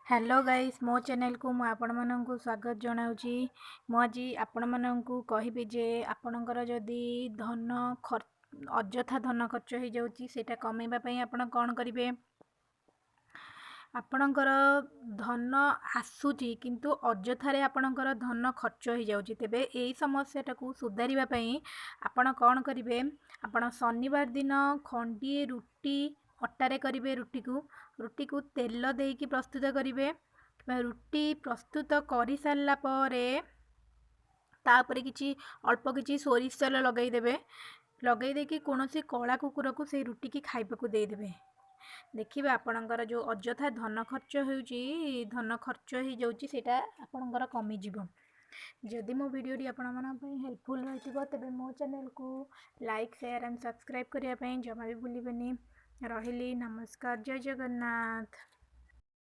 Hello guys, ମୋ ଚ୍ୟାନେଲକୁ ମୁଁ ଆପଣମାନଙ୍କୁ ସ୍ୱାଗତ ଜଣାଉଛି। ମୁଁ ଆଜି ଆପଣମାନଙ୍କୁ କହିବି ଯେ ଆପଣଙ୍କର ଯଦି ଧନ ଅଯଥା ଧନ ଖର୍ଚ୍ଚ ହେଇଯାଉଛି, ସେଇଟା କମେଇବା ପାଇଁ ଆପଣ କ'ଣ କରିବେ। ଆପଣଙ୍କର ଧନ ଆସୁଛି କିନ୍ତୁ ଅଯଥାରେ ଆପଣଙ୍କର ଧନ ଖର୍ଚ୍ଚ ହେଇଯାଉଛି, ତେବେ ଏଇ ସମସ୍ୟାଟାକୁ ସୁଧାରିବା ପାଇଁ ଆପଣ କ'ଣ କରିବେ? ଆପଣ ଶନିବାର ଦିନ ଖଣ୍ଡିଏ ରୁଟି ଅଟାରେ କରିବେ। ରୁଟିକୁ ତେଲ ଦେଇକି ପ୍ରସ୍ତୁତ କରିବେ କିମ୍ବା ରୁଟି ପ୍ରସ୍ତୁତ କରିସାରିଲା ପରେ ତାପରେ କିଛି ଅଳ୍ପ କିଛି ସୋରିଷ ତେଲ ଲଗାଇଦେବେ। ଲଗାଇ ଦେଇକି କୌଣସି କଳା କୁକୁରକୁ ସେଇ ରୁଟିକି ଖାଇବାକୁ ଦେଇଦେବେ। ଦେଖିବେ, ଆପଣଙ୍କର ଯେଉଁ ଅଯଥା ଧନ ଖର୍ଚ୍ଚ ହେଉଛି, ଧନ ଖର୍ଚ୍ଚ ହେଇଯାଉଛି, ସେଇଟା ଆପଣଙ୍କର କମିଯିବ। ଯଦି ମୋ ଭିଡ଼ିଓଟି ଆପଣମାନଙ୍କ ପାଇଁ ହେଲ୍ପଫୁଲ୍ ରହିଥିବ, ତେବେ ମୋ ଚ୍ୟାନେଲକୁ ଲାଇକ୍, ସେୟାର ଆଣ୍ଡ ସବସ୍କ୍ରାଇବ୍ କରିବା ପାଇଁ ଜମା ବି ଭୁଲିବେନି। ରହିଲି, ନମସ୍କାର, ଜୟ ଜଗନ୍ନାଥ।